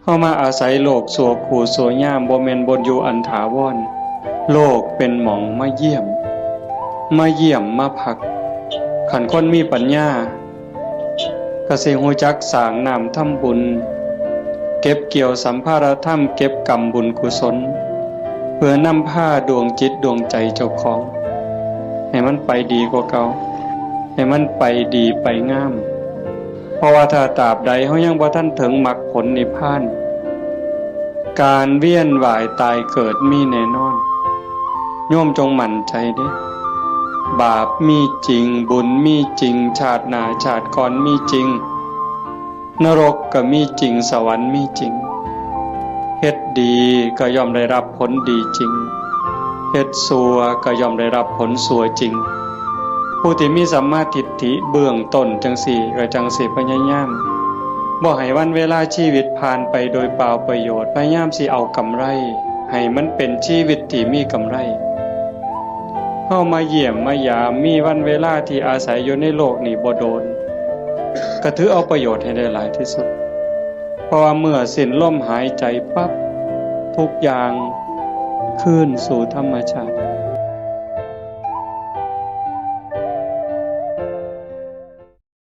ເຮົາມາອາໄສໂລກຊົ່ວຄູ່ຊົ່ວຍາມ ບໍ່ແມ່ນບ່ອນຢູ່ອັນຖາວອນ. ໂລກເປັນໝ່ອງມາຢ້ຽມ ມາຢ້ຽມມາພັກ. ຄັນຄົນມີປັນຍາ ກໍຊິຮູ້ຈັກສ້າງນ້ຳທຳບຸນ ເກັບກ່ຽວສຳພາລະທຳ ເກັບກຳບຸນກຸສົນ ເພື່ອນຳພາດວງຈິດດວງໃຈເຈົ້າຂອງ ໃຫ້ມັນໄປດີກວ່າເກົ່າ ໃຫ້ມັນໄປດີໄປງາມ. ເພາະວ່າຖ້າຕາບໃດເຮົາຍັງບໍ່ທັນເຖິງມັກຜົນນິບພານ ການວຽນວ່າຍຕາຍເກີດມີແນ່ນອນ. ໂຍມຈົ່ງໝັ້ນໃຈເດ້ ບາບມີຈິງ ບຸນມີຈິງ ຊາດໜ້າຊາດກ່ອນມີຈິງ ນະລົກກໍມີຈິງ ສະຫວັນມີຈິງ. ເຮັດດີກໍຍ່ອມໄດ້ຮັບຜົນດີຈິງ ເຮັດຊົ່ວກໍຍ່ອມໄດ້ຮັບຜົນຊົ່ວຈິງ. ຜູ້ທີ່ມີສຳມາທິດຖິເບື້ອງຕົ້ນຈັ່ງຊີ້ ກໍຈັ່ງຊິພະຍາຍາມ ບໍ່ໃຫ້ວັນເວລາຊີວິດຜ່ານໄປໂດຍເປົ່າປະໂຫຍດ ພະຍາຍາມຊິເອົາກຳໄລ ໃຫ້ມັນເປັນຊີວິດທີ່ມີກຳໄລ. ເຮົາມາຢ້ຽມມາຢາມ ມີວັນເວລາທີ່ອາໄສຢູ່ໃນໂລກນີ້ບໍ່ໂດນ ກໍຖືເອົາປະໂຫຍດໃຫ້ໄດ້ຫຼາຍທີ່ສຸດ ເພາະວ່າເມື່ອສິ້ນລົມຫາຍໃຈປັບ ທຸກຢ່າງຄືນສູ່ທຳມະຊາດ.